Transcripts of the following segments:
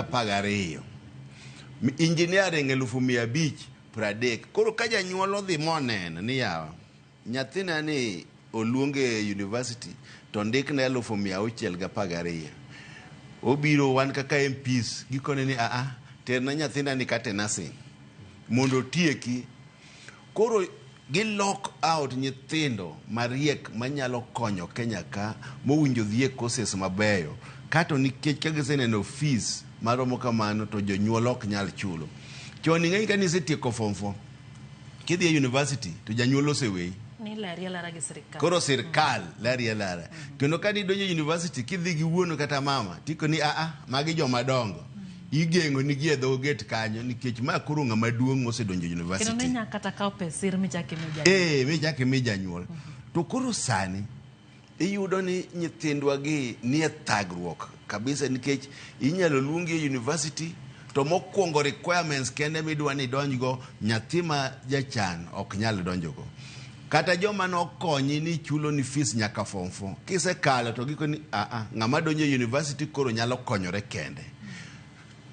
12. Engineering 530,000. Koro ka janyuol odhi moneno ni yawa, nyathina ni oluonge e university to ndikne 612,000. Obiro wan kaka MPs gikone ni aa, terna nyathina ni kata e nursing mondo otieki. Koro gi lock out nyithindo mariek manyalo konyo Kenya ka, mowinjo dhi e courses mabeyo. Kato nikech ka giseneno fees maromo kamano to jonyuol ok nyal chulo. Chon ing'e ka nisetieko form 4, kidhi e university to janyuol oseweyi. Ni leri alara gi sirikal. Koro sirkal leri alara. Kendo ka nidonjo e university kidhi gi wuonu kata mama, tikoni aa, magi joma dongo. Igeng'o nigi e dho gate kanyo nikech ma koro ng'ama duong' mosedonjo Kendo university. ne nya kata kawo pes sir michak imi janyuol. Eh, michak imi janyuol. To koro sani iyudo ni nyithindwa gi nie thagruok kabisa nikech inyalo luongi e university to mokwongo requirements kende midwa ni idonjgo, nyathi ma jachan ok nyal donjogo. Kata joma nokonyi ni chulo ni fees nyaka form 4, kisekalo to gikoni aa, ng'ama donjo e university koro nyalo konyore kende.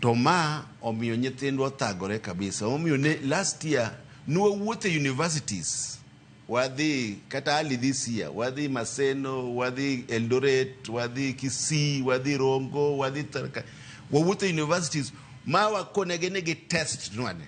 To ma omiyo nyithindwa othagore kabisa. Omiyo ne last year nwawuotho e universities, wadhi kata early this year, wadhi Maseno, wadhi Eldoret, wadhi Kisii, wadhi Rongo, wadhi Tharaka, wawuotho e universities ma wakonegi ni gi test nwane.